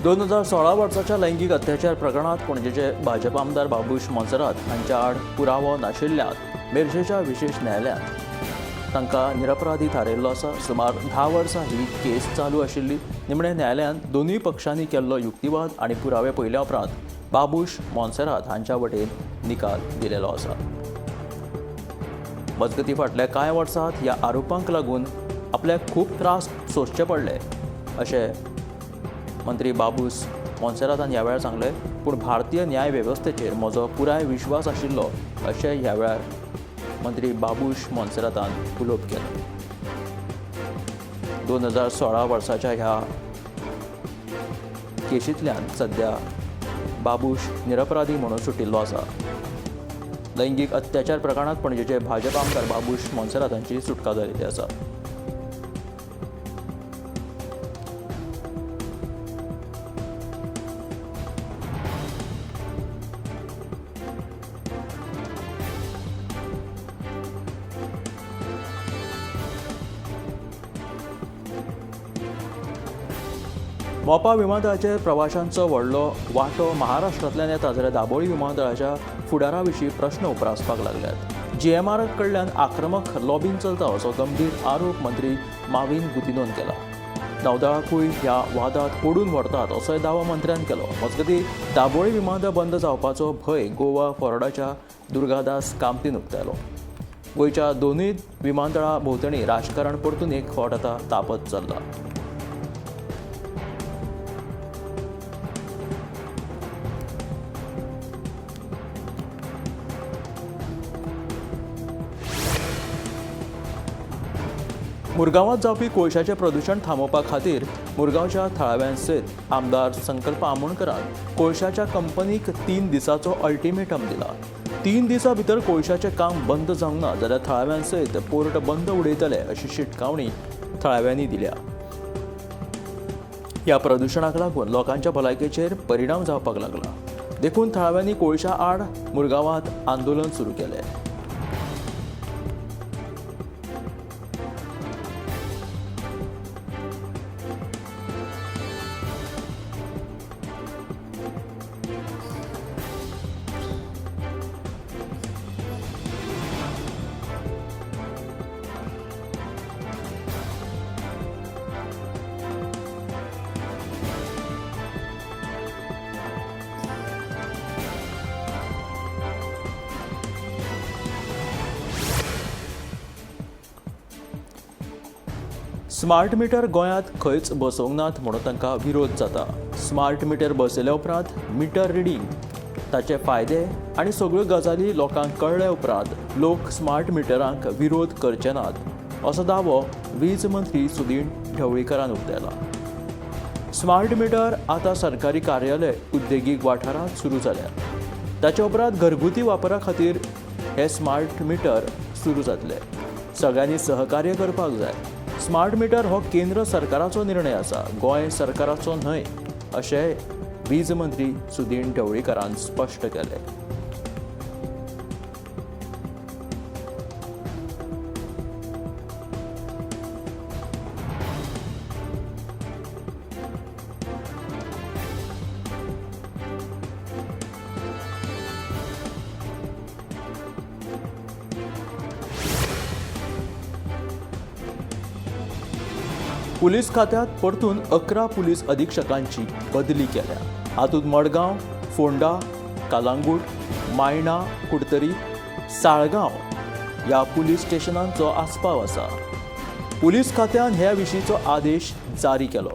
2016 वर्साच्या लैंगीक अत्याचार प्रकरणात पणजेचे भाजप आमदार बाबूश मोन्सेरात हांच्या आड पुरावो नाशिल्ल्यान मेरशेच्या विशेश न्यायालयान तांकां निरपराधी थारायल्लो आसा. सुमार 10 वर्सां ही केस चालू आशिल्ली. निमणे न्यायालयान दोनूय पक्षांनी केल्लो युक्तिवाद आनी पुरावे पळयल्या उपरांत बाबूश मोन्सेरात हांच्या वटेन निकाल दिलेलो आसा. मजगती फाटल्या कांय वर्सांत ह्या आरोपांक लागून आपल्याक खूब त्रास सोंसचे पडले अशें मंत्री बाबूश मोन्सेरातान ह्या वेळार सांगलें. पूण भारतीय न्याय वेवस्थेचेर म्हजो पुराय विश्वास आशिल्लो अशें ह्या वेळार मंत्री बाबूश मोन्सेरातान उलोवप केलें. 2016 वर्साच्या ह्या केशींतल्यान सद्या बाबूश निरपराधी म्हणून सुटिल्लो आसा. लैंगीक अत्याचार प्रकरणांत पणजेचे भाजप आमदार बाबूश मोन्सेरात हांची सुटका जाल्ली आसा. मोपा विमानतळाचेर प्रवाशांचो व्हडलो वांटो महाराष्ट्रांतल्यान येता जाल्यार दाबोळी विमानतळाच्या फुडारा विशीं प्रस्न उप्रासपाक लागल्यात. जीएमआर कडल्यान आक्रमक लॉबींग चलता असो गंभीर आरोप मंत्री माविन गुदिन्होन केला. नौदळाकूय ह्या वादांत ओडून व्हरतात असोय दावो मंत्र्यान केलो. मजगतीं दाबोळी विमानतळ बंद जावपाचो भंय गोवा फॉरवर्डाच्या दुर्गादास कामतीन उक्तायलो. गोंयच्या दोनूय विमानतळा भोंवतणी राजकारण परतून एक फावट आतां तापत चल्लां. मुरगांवांत जावपी कोळशाचें प्रदुशण थांबोवपा खातीर मुरगांवच्या थळाव्यां सयत आमदार संकल्प आमोणकरान कोळशाच्या कंपनीक 3 दिसांचो अल्टिमेटम दिला. 3 दिसां भितर कोळशाचें काम बंद जावंक ना जाल्यार थळाव्यां सयत पोर्ट बंद उडयतले अशी शिटकावणी थळाव्यांनी दिल्या. ह्या प्रदुशणाक लागून लोकांच्या भलायकेचेर परिणाम जावपाक लागला. देखून थळाव्यांनी कोळशा आड मुरगांवांत आंदोलन सुरू केलें. स्मार्ट मिटर गोंयांत खंयच बसोवंक नात म्हणून तांकां विरोध जाता. स्मार्ट मिटर बसयल्या उपरांत मिटर रिडींग, ताचे फायदे आनी सगळ्यो गजाली लोकांक कळ्ळ्या उपरांत लोक स्मार्ट मिटरांक विरोध करचे नात असो दावो वीज मंत्री सुदीन ढवळीकरान उक्तायला. स्मार्ट मिटर आतां सरकारी कार्यालय उद्देगीक वाठारांत सुरू जाल्या. ताचे उपरांत घरगुती वापरा खातीर हे स्मार्ट मिटर सुरू जातले. सगळ्यांनी सहकार्य करपाक जाय. स्मार्ट मिटर हो केंद्र सरकाराचो निर्णय आसा, गोंय सरकाराचो न्हय अशें वीज मंत्री सुदीन ढवळीकरान स्पश्ट केलें. पुलीस खात्यांत परतून 11 पुलीस अधीक्षकांची बदली केल्या. हातूंत मडगांव, फोंडा, कालांगूट, मायणा, कुडतरी, साळगांव ह्या पुलीस स्टेशनांचो आस्पाव आसा. पुलीस खात्यान ह्या विशींचो आदेश जारी केलो.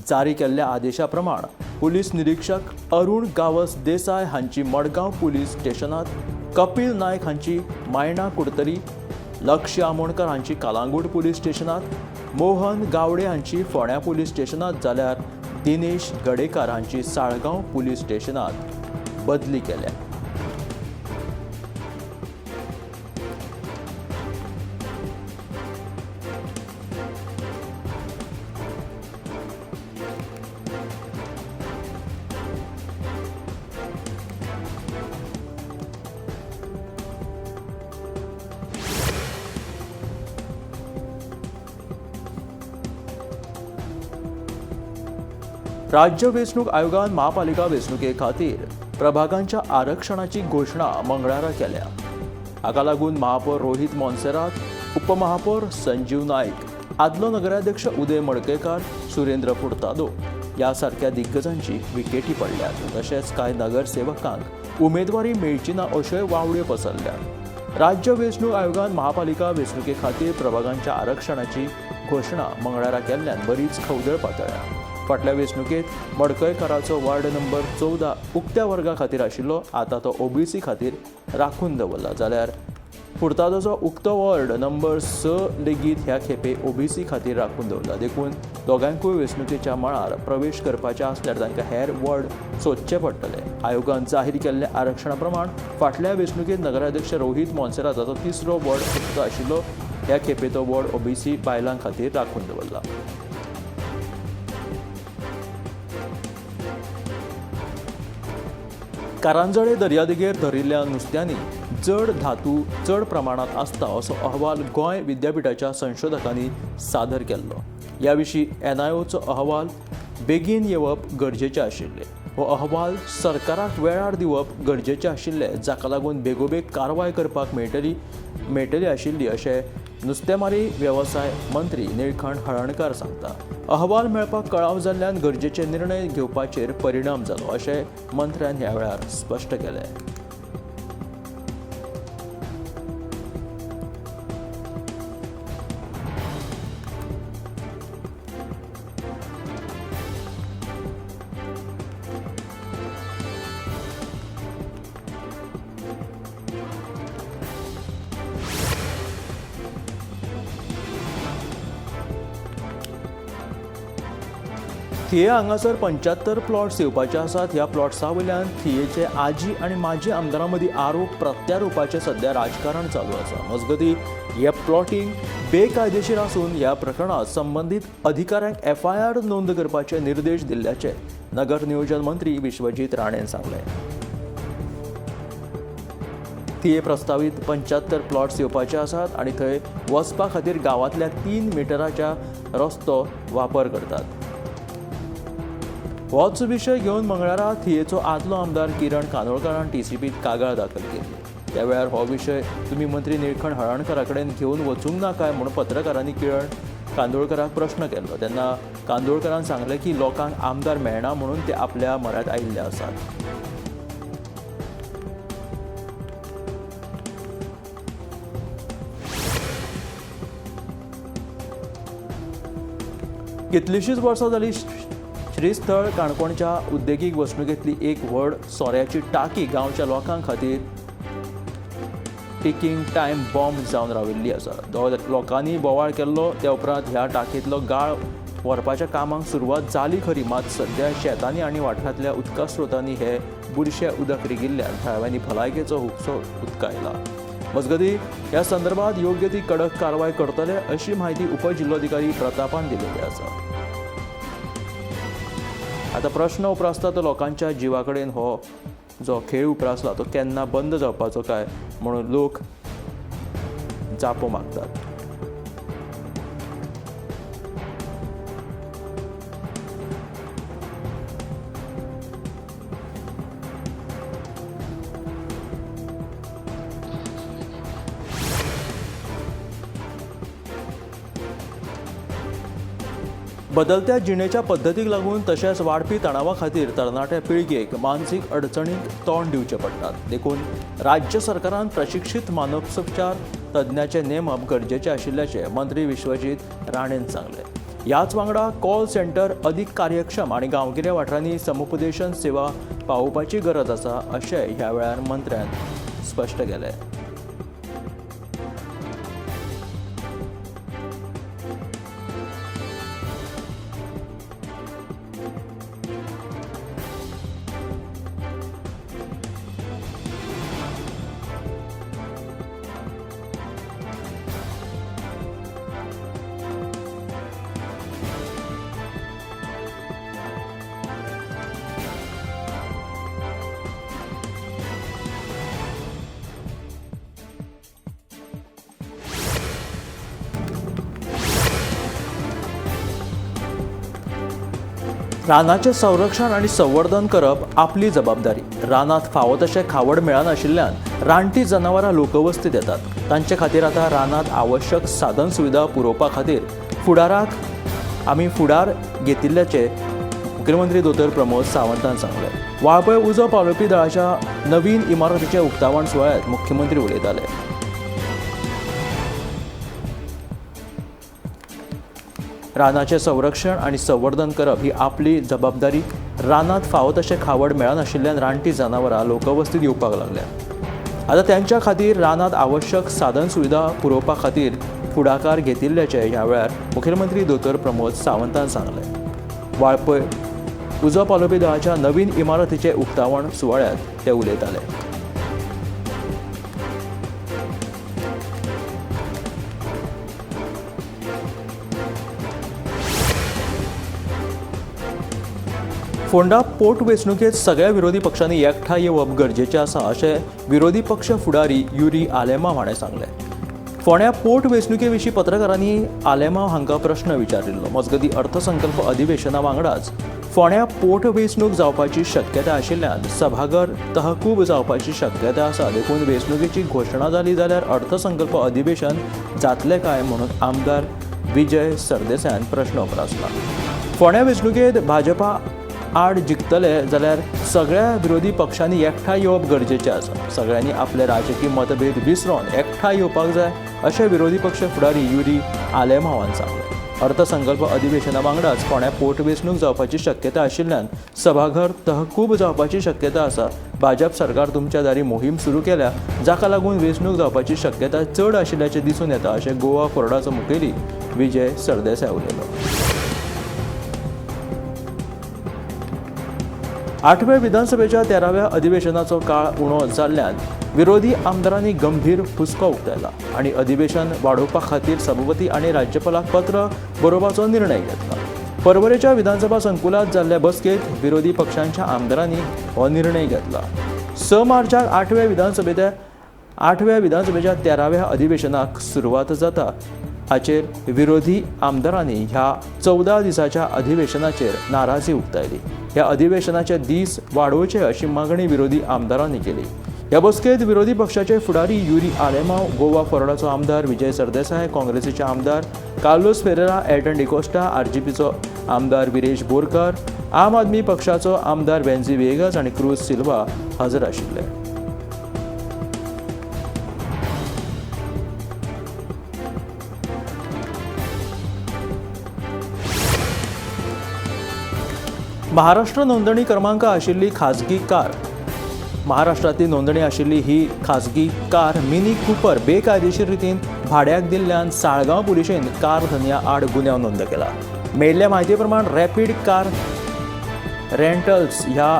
जारी केल्ल्या आदेशा प्रमाण पुलीस निरीक्षक अरुण गावस देसाय हांची मडगांव पुलीस स्टेशनांत, कपिल नायक हांची मायणा कुडतरी, लक्ष्य आमोणकर हांची कालांगूट पुलीस स्टेशनांत, मोहन गावडे हांची फोंड्या पुलीस स्टेशनांत, जाल्यार दिनेश गडेकार हांची साळगांव पुलीस स्टेशनांत बदली केल्या. राज्य वेंचणूक आयोगान महापालिका वेंचणुके खातीर प्रभागांच्या आरक्षणाची घोशणा मंगळारा केल्या. हाका लागून महापौर रोहित मोन्सेरात, उपमहापौर संजीव नायक, आदलो नगराध्यक्ष उदय मडकयकार, सुरेंद्र फुर्तादो ह्या सारक्या दिग्गजांची विकेटी पडल्यात. तशेंच कांय नगरसेवकांक उमेदवारी मेळची ना अश्योय वावड्यो पसरल्यात. राज्य वेंचणूक आयोगान महापालिका वेंचणुके खातीर प्रभागांच्या आरक्षणाची घोशणा मंगळारा केल्ल्यान बरीच खवदळ पातळ्ळ्या. फाटल्या वेंचणुकेंत मडकयकाराचो वार्ड नंबर 14 उक्त्या वर्गा खातीर आशिल्लो, आतां तो ओबीसी खातीर राखून दवरला. जाल्यार फुर्तादोचो उक्तो वॉर्ड नंबर 6 लेगीत ह्या खेपे ओबीसी खातीर राखून दवरला. देखून दोगांकूय वेंचणुकेच्या मळार प्रवेश करपाचे आसल्यार तांकां हेर वॉर्ड सोदचे पडटले. आयोगान जाहीर केल्ल्या आरक्षणा प्रमाण फाटल्या वेंचणुकेंत नगराध्यक्ष रोहित मोन्सेराताचो तिसरो वॉर्ड उक्तो आशिल्लो. ह्या खेपे तो वॉर्ड ओबीसी बायलां खातीर राखून दवरला. कारांजळे दर्यादेगेर धरिल्ल्या नुस्त्यांनी जड धातू चड प्रमाणांत आसता असो अहवाल गोंय विद्यापीठाच्या संशोधकांनी सादर केल्लो. ह्या विशीं एनआयओचो अहवाल बेगीन येवप गरजेचें आशिल्लें. हो अहवाल सरकाराक वेळार दिवप गरजेचें आशिल्लें, जाका लागून बेगोबेग कारवाय करपाक मेळटली आशिल्ली अशें नुस्तेमारी वेवसाय मंत्री निळखंठ हळर्णकार सांगता. अहवाल मेळपाक कळाव जाल्ल्यान गरजेचे निर्णय घेवपाचेर परिणाम जालो अशें मंत्र्यान ह्या वेळार स्पश्ट केलें. थिये हांगासर 75 प्लॉट्स येवपाचे आसात. ह्या प्लॉट्सा वयल्यान थियेचे आजी आनी माजी आमदारां मदीं आरोप प्रत्यारोपाचें सध्या राजकारण चालू आसा. मजगतीं हे प्लॉटींग बेकायदेशीर आसून ह्या प्रकरणांत संबंदीत अधिकाऱ्यांक एफआयआर नोंद करपाचे निर्देश दिल्ल्याचे नगर नियोजन मंत्री विश्वजीत राणेन सांगलें. थिये प्रस्तावीत 75 प्लॉट्स येवपाचे आसात आनी थंय वचपा खातीर गांवांतल्या 3 मिटराच्या रस्तो वापर करतात. होच विशय घेवन मंगळारा थियेचो आदलो आमदार किरण कांदोळकारान टीसीपीत कागाळ दाखल केली. त्या वेळार हो विशय तुमी मंत्री निळखंठ हळर्णकारा कडेन घेवन वचूंक ना काय म्हूण पत्रकारांनी किरण कांदोळकाराक प्रश्न केल्लो. तेन्ना कांदोळकारान सांगलें की लोकांक आमदार मेळना म्हणून ते आपल्या म्हऱ्यांत आयिल्ले आसात. कितलींशींच वर्सां जालीं श्रीस्थळ काणकोणच्या उद्देगीक वसणुकेंतली एक व्हड सोऱ्याची टाकी गांवच्या लोकां खातीर टिकींग टायम बॉम्ब जावन राविल्ली आसा. लोकांनी बोवाळ केल्लो त्या उपरांत ह्या टाकयेंतलो गाळ व्हरपाच्या कामाक सुरवात जाली खरी, मात सध्या शेतांनी आनी वाठारांतल्या उदका स्रोतांनी हे बुरशें उदक रिगिल्ल्यान थळाव्यांनी भलायकेचो हुस्को उक्तायला. मजगतीं ह्या संदर्भात योग्य ती कडक कारवाय करतले अशी म्हायती उपजिल्लोधिकारी प्रतापान दिलेली आसा. आतां प्रश्न उप्रासता तो लोकांच्या जिवा कडेन हो जो खेळ उप्रासला तो केन्ना बंद जावपाचो काय म्हणून लोक जापो मागतात. बदलत्या जिणेच्या पद्दतीक लागून तशेंच वाडपी तणावा खातीर तरणाट्या पिळगेक मानसीक अडचणींक तोंड दिवचें पडटात. देखून राज्य सरकारान प्रशिक्षीत मानसोपचार तज्ञाचें नेमप गरजेचें आशिल्ल्याचें मंत्री विश्वजीत राणेन सांगलें. ह्याच वांगडा कॉल सेंटर अदीक कार्यक्षम आनी गांवगिऱ्या वाठारांनी समुपदेशन सेवा पावोवपाची गरज आसा अशें ह्या वेळार मंत्र्यान स्पश्ट केलें. रानाचें संरक्षण आनी संवर्धन करप आपली जबाबदारी. रानांत फावो तशें खावड मेळनाशिल्ल्यान रानटी जनावरां लोकवस्तीत येतात. तांचे खातीर आतां रानांत आवश्यक साधन सुविधा पुरोवपा खातीर फुडाराक आमी फुडार घेतिल्ल्याचें मुखेलमंत्री दोतोर प्रमोद सावंतान सांगलें. वाळपय उजो पालोवपी दळाच्या नवीन इमारतीचें उक्तावण सुवाळ्यांत मुख्यमंत्री उलयताले. रानाचें संरक्षण आनी संवर्धन करप ही आपली जबाबदारी. रानांत फावो तशें खावड मेळनाशिल्ल्यान रानटी जनावरां लोकवस्तीत येवपाक लागल्या. आतां त्यांच्या खातीर रानांत आवश्यक साधन सुविधा पुरोवपा खातीर फुडाकार घेतिल्ल्याचें ह्या वेळार मुखेलमंत्री दोतोर प्रमोद सावंतान सांगलें. वाळपय उजो पालोवपी दळाच्या नवीन इमारतीचें उक्तावण सुवाळ्यांत ते उलयताले. फोंडा पोट वेंचणुकेंत सगळ्या विरोधी पक्षांनी एकठांय येवप गरजेचें आसा अशें विरोधी पक्ष फुडारी युरी आलेमाव हाणें सांगलें. फोंड्या पोट वेंचणुके विशीं पत्रकारांनी आलेमाव हांकां प्रश्न विचारिल्लो. मजगतीं अर्थसंकल्प अधिवेशना वांगडाच फोंड्या पोट वेंचणूक जावपाची शक्यता आशिल्ल्यान सभाघर तहकूब जावपाची शक्यता आसा, देखून वेंचणुकेची घोशणा जाली जाल्यार अर्थसंकल्प अधिवेशन जातलें काय म्हणून आमदार विजय सरदेसायान प्रश्न उप्रासला. फोंड्या वेंचणुकेंत भाजपा आड जिखतले जाल्यार सगळ्या विरोधी पक्षांनी एकठांय येवप गरजेचें आसा. सगळ्यांनी आपले राजकीय मतभेद विसरून एकठांय येवपाक जाय अशें विरोधी पक्ष फुडारी युरी आलेमावान सांगलें. अर्थसंकल्प अधिवेशना वांगडाच फोंड्या पोटवेंचणूक जावपाची शक्यता आशिल्ल्यान सभाघर तहकूब जावपाची शक्यता आसा. भाजप सरकार तुमच्या दारी मोहीम सुरू केल्या जाका लागून वेंचणूक जावपाची शक्यता चड आशिल्ल्याचें दिसून येता अशें गोवा फॉरवर्डाचो मुखेली विजय सरदेसाय उलयलो. आठव्या विधानसभेच्या 13व्या अधिवेशनाचो काळ उणो जाल्ल्यान विरोधी आमदारांनी गंभीर हुस्को उक्तायला आनी अधिवेशन वाडोवपा खातीर सभापती आनी राज्यपालाक पत्र बरोवपाचो निर्णय घेतला. परवरेच्या विधानसभा संकुलांत जाल्ल्या बसकेंत विरोधी पक्षांच्या आमदारांनी हो निर्णय घेतला. 6 मार्चाक आठव्या विधानसभेच्या 13व्या अधिवेशनाक सुरवात जाता. हाचेर विरोधी आमदारांनी ह्या 14 दिसाच्या अधिवेशनाचेर नाराजी उक्तायली. ह्या अधिवेशनाचे दीस वाडोवचे अशी मागणी विरोधी आमदारांनी केली. ह्या बसकेंत विरोधी पक्षाचे फुडारी युरी आलेमाव, गोवा फॉरवर्डाचो आमदार विजय सरदेसाय, काँग्रेसीचे आमदार कार्लोस फेरेरा, एल्टन डिकोस्टा, आरजीपीचो आमदार विरेश बोरकर, आम आदमी पक्षाचो आमदार वेन्झी व्हिएगस आनी क्रूज सिल्वा हजर आशिल्ले. महाराष्ट्र नोंदणी क्रमांक आशिल्ली खाजगी कार महाराष्ट्रांतली नोंदणी आशिल्ली ही खाजगी कार मिनी कुपर बेकायदेशीर रितीन भाड्याक दिल्ल्यान साळगांव पुलिशेन कार धनया आड गुन्यांव नोंद केला. मेळिल्ल्या म्हायती प्रमाण रॅपीड कार रेंटल्स ह्या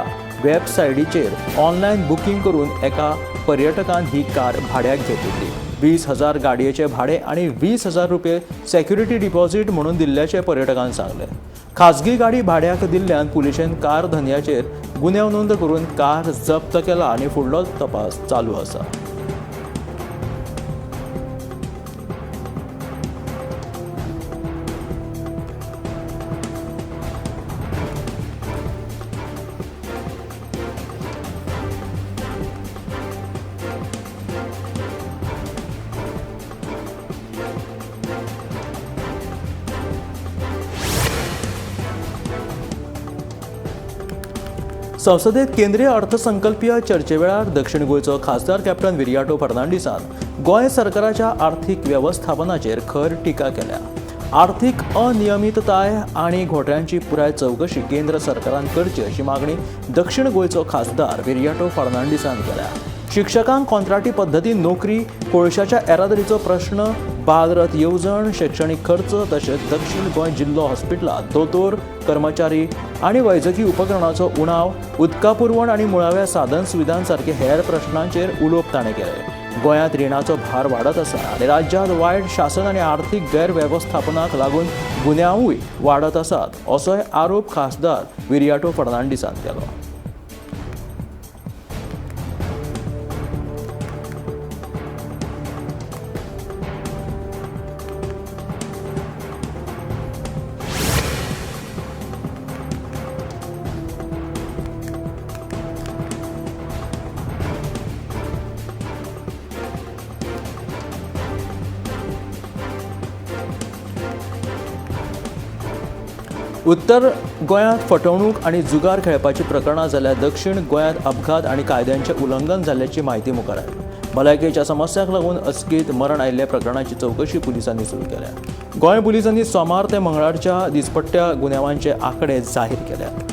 वेबसायटीचेर ऑनलायन बुकींग करून एका पर्यटकान ही कार भाड्याक घेतिल्ली. 20,000 गाडयेचे भाडे आनी 20,000 रुपये सेक्युरिटी डिपॉझिट म्हणून दिल्ल्याचें पर्यटकान सांगलें. खाजगी गाडी भाड्याक दिल्ल्यान पुलिशेन कार धनयाचेर गुन्यांव नोंद करून कार जप्त केला आनी फुडलो तपास चालू आसा. संसदेत केंद्रीय अर्थसंकल्पीय चर्चेवेळार दक्षिण गोंयचो खासदार कॅप्टन विरियाटो फर्नांडीसान गोंय सरकाराच्या आर्थिक वेवस्थापनाचेर खर टिका केल्या. आर्थिक अनियमितताय आनी घोटाळ्यांची पुराय चवकशी केंद्र सरकारान करची अशी मागणी दक्षिण गोंयचो खासदार विरियाटो फर्नांडीसान केल्या. शिक्षकांक कॉन्ट्राक्टी पद्दतीन नोकरी, कोळशाच्या येरादारीचो प्रश्न, बालरथ येवजण, शैक्षणीक खर्च तशेंच दक्षिण गोंय जिल्लो हॉस्पिटलांत दोतोर, कर्मचारी आनी वैजकी उपकरणाचो उणाव, उदका पुरवण आनी मुळाव्या साधन सुविधां सारके हेर प्रश्नांचेर उलोवप ताणें केलें. गोंयांत रिणाचो भार वाडत आसा आनी राज्यांत वायट शासन आनी आर्थिक गैरवेवस्थापनाक लागून गुन्यांवूय वाडत आसात असोय आरोप खासदार विरियाटो फर्नांडीसान केलो. उत्तर गोंयांत फटवणूक आनी जुगार खेळपाची प्रकरणां जाल्यार दक्षिण गोंयांत अपघात आनी कायद्यांचें उल्लंघन जाल्ल्याची म्हायती मुखार आयली. भलायकेच्या समस्यांक लागून अचकीत मरण आयिल्ल्या प्रकरणाची चवकशी पुलिसांनी सुरू केल्या. गोंय पुलिसांनी सोमार ते मंगळारच्या दिसपट्ट्या गुन्यांवांचे आंकडे जाहीर केल्यात.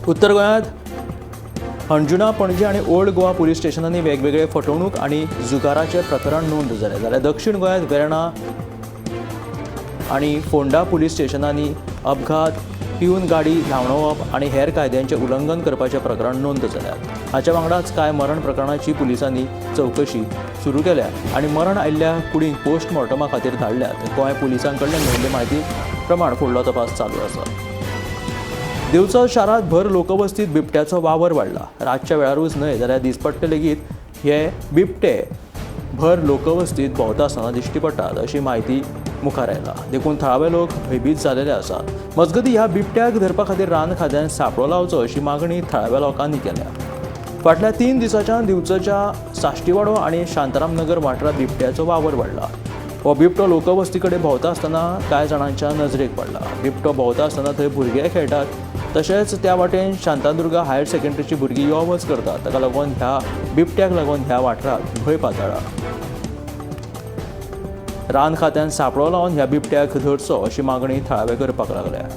उत्तर गोंयांत हणजुणा, पणजे आनी ओल्ड गोवा पुलीस स्टेशनांनी वेगवेगळे फटवणूक आनी जुगाराचे प्रकरण नोंद जालें. जाल्यार दक्षिण गोंयांत वेर्णा आनी फोंडा पुलीस स्टेशनांनी अपघात, पिवन गाडी धांवडोवप आनी हेर कायद्यांचें उल्लंघन करपाचें प्रकरण नोंद जाल्यात. हाच्या वांगडाच कांय मरण प्रकरणाची पुलिसांनी चवकशी सुरू केल्या आनी मरण आयिल्ल्या कुडींक पोस्टमॉर्टमा खातीर धाडल्यात. गोंय पुलिसां कडल्यान मेळिल्ले म्हायती प्रमाण फुडलो तपास चालू आसा. दिवचल शारांत भर लोकवस्तीत बिबट्याचो वावर वाडला. रातच्या वेळारूच न्हय जाल्यार दिसपट्टे लेगीत हे बिबटे भर लोकवस्तीत भोंवता आसतना दिश्टी पडटात अशी म्हायती मुखार आयला. देखून थळावे लोक भंयभीत जालेले आसात. मजगतीं ह्या बिबट्याक धरपा खातीर रान खात्यान सांपळो लावचो अशी मागणी थळाव्या लोकांनी केल्या. फाटल्या 3 दिसांच्यान दिवचलच्या साश्टीवाडो आनी शांताराम नगर वाठारांत बिबट्याचो वावर वाडला. हो बिबटो लोकवस्ती कडेन भोंवता आसतना कांय जाणांच्या नजरेक पडला. बिबटो भोंवता आसतना थंय भुरगे खेळटात, तशेंच त्या वाटेन शांतादुर्गा हायर सेकंडरीची भुरगीं यो वच करतात. ताका लागून ह्या बिबट्याक लागून ह्या वाठारांत भंय पातळ्ळा. रान खात्यान सांपळो लावन ह्या बिबट्याक धरचो अशी मागणी थळावे करपाक लागल्या.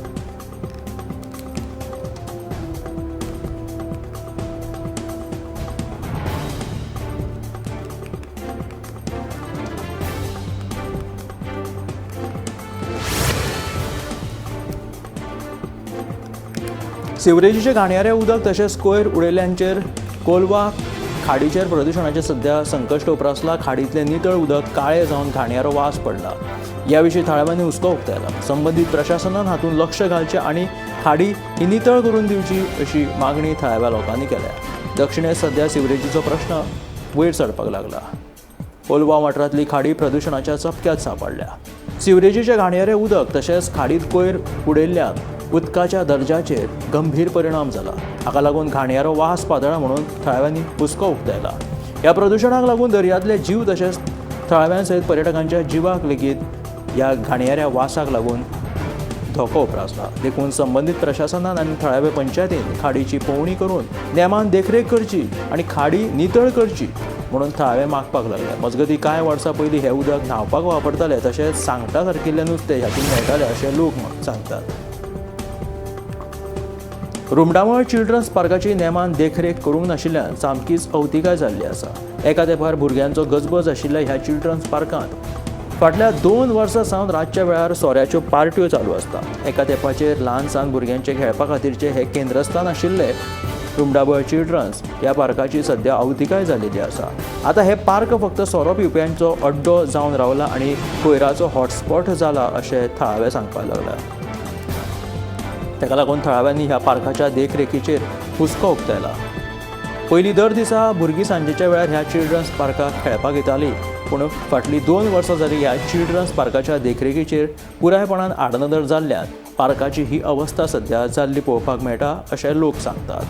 सिवरेजीचें घाणयारें उदक तशेंच कोयर उडयल्ल्यांचेर कोलवा खाडीचेर प्रदुशणाचें सध्या संकश्ट उप्रासला. खाडींतलें नितळ उदक काळें जावन घाणयारो वास पडला. ह्या विशीं थळाव्यांनी हुस्को उक्तायला. संबंदीत प्रशासनान हातूंत लक्ष घालचें आनी खाडी ही नितळ करून दिवची अशी मागणी थळाव्या लोकांनी केल्या. दक्षिणेंत सध्या सिवरेजीचो प्रश्न वयर चडपाक लागला. कोलवा वाठारांतली खाडी प्रदुशणाच्या चपक्यांत सांपडल्या. सिवरेजीचें घाणयारें उदक तशेंच खाडींत कोयर उडयल्ल्यान उदकाच्या दर्जाचेर गंभीर परिणाम जाला. हाका लागून घाणयारो वास पातळा म्हणून थळाव्यांनी हुस्को उक्तायला. ह्या प्रदुशणाक लागून दर्यांतले जीव तशेंच थळाव्यां सयत पर्यटकांच्या जिवाक लेगीत ह्या घाणयाऱ्या वासाक लागून धोको उप्रासला. देखून संबंदीत प्रशासनान आनी थळावे पंचायतीन खाडीची पळोवणी करून नेमान देखरेख करची आनी खाडी नितळ करची म्हणून थळावे मागपाक लागले. मजगतीं कांय वर्सां पयलीं हें उदक न्हांवपाक वापरताले तशेंच सांगटा सारकिल्लें नुस्तें हातूंत मेळटालें अशें लोक सांगतात. रुमडामळ चिल्ड्रन्स पार्काची नेमान देखरेख करूंक नाशिल्ल्यान सामकीच अवतिकाय जाल्ली आसा. एका तेंपार भुरग्यांचो गजबज आशिल्ल्या ह्या चिल्ड्रन्स पार्कांत फाटल्या 2 वर्सां सावन रातच्या वेळार सोऱ्याच्यो पार्ट्यो चालू आसता. एका तेंपाचेर ल्हान सान भुरग्यांचे खेळपा खातीरचें हें केंद्रस्थान आशिल्लें रुमडामळ चिल्ड्रन्स ह्या पार्काची सध्या अवतिकाय जाल्ली आसा. आतां हें पार्क फक्त सोरो पिवप्यांचो अड्डो जावन रावला आनी कोयराचो हॉटस्पॉट जाला अशें थळावे सांगपाक लागला. ताका लागून थळाव्यांनी ह्या पार्काच्या देखरेखीचेर हुस्को उक्तायला. पयलीं दर दिसा भुरगीं सांजेच्या वेळार ह्या चिल्ड्रन्स पार्काक खेळपाक येतालीं, पूण फाटलीं 2 वर्सां जालीं ह्या चिल्ड्रन्स पार्काच्या देखरेखीचेर पुरायपणान आडनदर जाल्ल्यान पार्काची ही अवस्था सध्या जाल्ली पळोवपाक मेळटा अशें लोक सांगतात.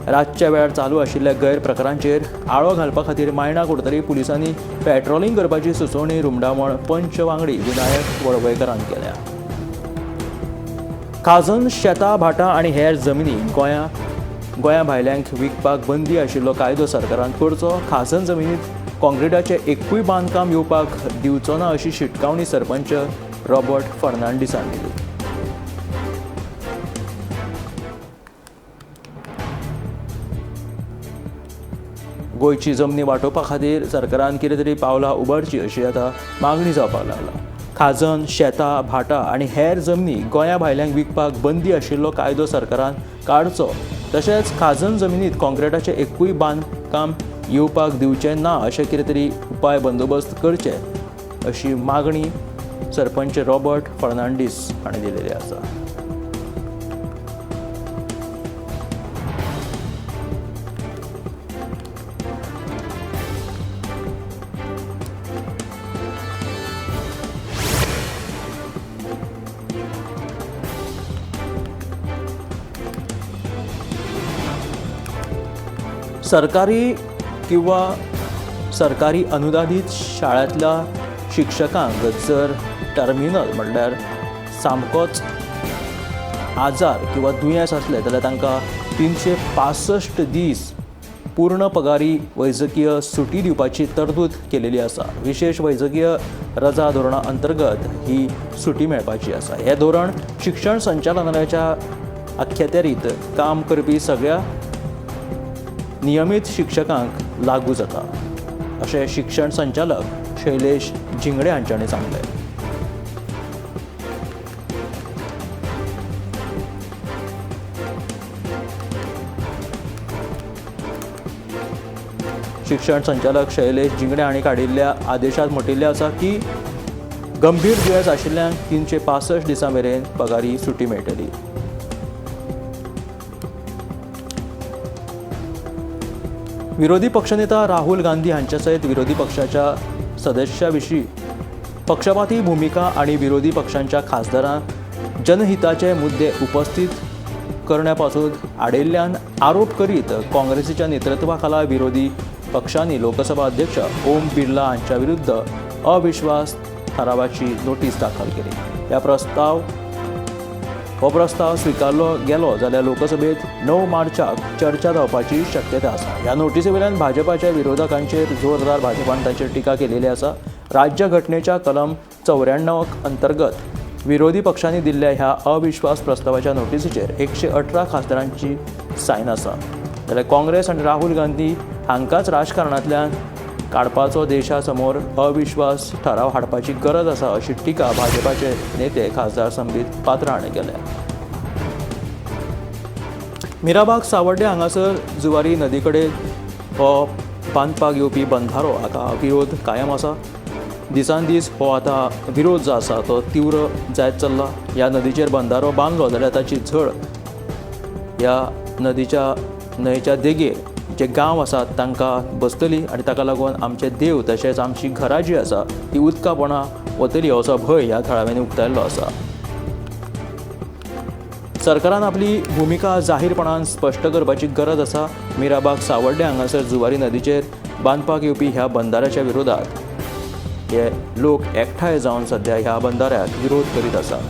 रातच्या वेळार चालू आशिल्ल्या गैरप्रकारांचेर आळो घालपा खातीर मायणा कुडतरी पुलिसांनी पेट्रोलिंग करपाची सुचोवणी रुमडामळ पंच वांगडी विनायक वळवयकरान केल्या. खाजन शेतां भाटां आनी हेर जमिनी गोंया भायल्यांक विकपाक बंदी आशिल्लो कायदो सरकारान करचो. खाजन जमिनीत काँक्रिटाचें एकूय बांदकाम येवपाक दिवचो ना अशी शिटकावणी सरपंच रॉबर्ट फर्नांडीसान दिली. गोंयची जमनी वांटोवपा खातीर सरकारान कितें तरी पावलां उबारची अशी आतां मागणी जावपाक लागला. खाजन शेतां भाटां आनी हेर जमनी गोंया भायल्यांक विकपाक बंदी आशिल्लो कायदो सरकारान काडचो, तशेंच खाजन जमनीत काँक्रिटाचें एकूय बांदकाम येवपाक दिवचें ना अशें कितें तरी उपाय बंदोबस्त करचे अशी मागणी सरपंच रॉबर्ट फर्नांडीस हांणी दिलेली आसा. सरकारी किंवा सरकारी अनुदानित शाळांतल्या शिक्षकांक जर टर्मिनल म्हणल्यार सामकोच आजार किंवा दुयेंस आसलें जाल्यार तांकां 365 दीस पूर्ण पगारी वैजकीय सुटी दिवपाची तरतूद केलेली आसा. विशेष वैजकीय रजा धोरणा अंतर्गत ही सुटी मेळपाची आसा. हें धोरण शिक्षण संचालनालयाच्या अख्यात्यारीत काम करपी सगळ्या नियमीत शिक्षकांक लागू जाता अशें शिक्षण संचालक शैलेश झिंगडे हांच्यांनी सांगलें. शिक्षण संचालक शैलेश झिंगडे हांणी काडिल्ल्या आदेशांत म्हटिल्लें आसा की गंभीर दुयेंस आशिल्ल्यांक 365 दिसां मेरेन पगारी सुटी मेळटली. विरोधी पक्षनेता राहुल गांधी हांच्या सयत विरोधी पक्षाच्या सदस्या विशीं पक्षपाती भुमिका आनी विरोधी पक्षांच्या खासदारांक जनहिताचे मुद्दे उपस्थित करण्यापासून आडयल्ल्यान आरोप करीत काँग्रेसीच्या नेतृत्वाखाला विरोधी पक्षांनी लोकसभा अध्यक्ष ओम बिर्ला हांच्या विरुद्ध अविश्वास थारावाची नोटीस दाखल केली. हो प्रस्ताव स्विकारलो गेलो जाल्यार लोकसभेत 9 मार्चाक चर्चा जावपाची शक्यता आसा. ह्या नोटीसी वयल्यान भाजपाच्या विरोधकांचेर जोरदार भाजपान तांचेर टिका केलेली आसा. राज्य घटनेच्या कलम 94 अंतर्गत विरोधी पक्षांनी दिल्ल्या ह्या अविश्वास प्रस्तावाच्या नोटीसीचेर 118 खासदारांची सायन आसा. जाल्यार काँग्रेस आनी राहुल गांधी हांकांच राजकारणांतल्यान काडपाचो देशा समोर अविश्वास ठराव हाडपाची गरज आसा अशी टिका भाजपाचे नेते खासदार संबित पात्रा हाणें केल्या. मिराबाग सावड्डे हांगासर जुवारी नदी कडेन हो बांदपाक येवपी बंधारो हाका विरोध कायम आसा. दिसान दीस हो आतां विरोध जो आसा तो तीव्र जायत चल्ला. ह्या नदीचेर बंधारो बांदलो जाल्यार ताची झळ ह्या नदीच्या न्हंयच्या देगेर जे गांव आसात तांकां बसतली आनी ताका लागून आमचे देव तशेंच आमची घरां जी आसा ती उदकापणां वतली असो भंय ह्या थळाव्यांनी उक्तायल्लो आसा. सरकारान आपली भुमिका जाहीरपणान स्पश्ट करपाची गरज आसा. मिराबाग सावड्डे हांगासर जुवारी नदीचेर बांदपाक येवपी ह्या बंधाऱ्याच्या विरोधात हे लोक एकठांय जावन सद्या ह्या बंधाऱ्याक विरोध करीत आसा.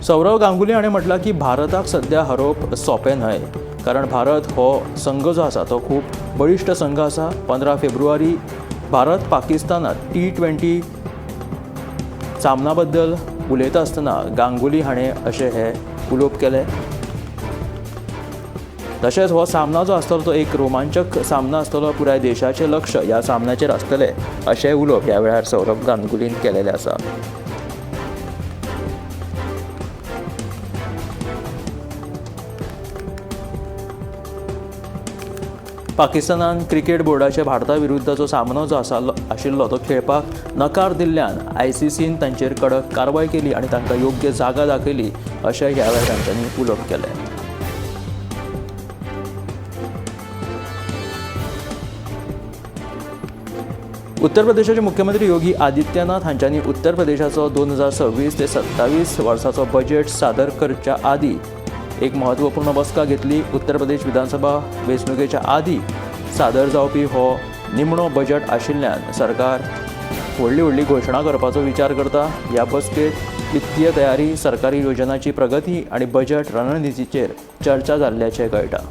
सौरव गांगुली हाणें म्हटलां की भारताक सद्या हरोवप सोंपें न्हय, कारण भारत हो संघ जो आसा तो खूब बळिश्ट संघ आसा. 15 फेब्रुवारी भारत पाकिस्तानात T20 सामना बद्दल उलयता आसतना गांगुली हाणें अशें हें उलोवप केलें. तशेंच हो सामना जो आसतलो तो एक रोमांचक सामना आसतलो, पुराय देशाचें लक्ष ह्या सामन्याचेर आसतलें अशें उलोवप ह्या वेळार सौरव गांगुलीन केलेलें आसा. पाकिस्तानान क्रिकेट बोर्डाचे भारता विरुद्धचो सामनो जो आशिल्लो तो खेळपाक नकार दिल्ल्यान आयसीसीन तांचेर कडक कारवाय केली आनी तांकां योग्य जागा दाखयली अशें ह्या वेळार तांच्यांनी उलोवप केलें. उत्तर प्रदेशाचे मुख्यमंत्री योगी आदित्यनाथ हांच्यांनी उत्तर प्रदेशाचो 2026 ते 27 वर्साचो बजेट सादर करच्या आदी एक महत्वपूर्ण बसका घेतली. उत्तर प्रदेश विधानसभा वेंचणुकेच्या आदी सादर जावपी हो निमणो बजेट आशिल्ल्यान सरकार व्हडली व्हडली घोशणा करपाचो विचार करता. ह्या बसकेंत वित्तीय तयारी, सरकारी योजनांची प्रगती आनी बजेट रणनितीचेर चर्चा जाल्ल्याचें कळटा.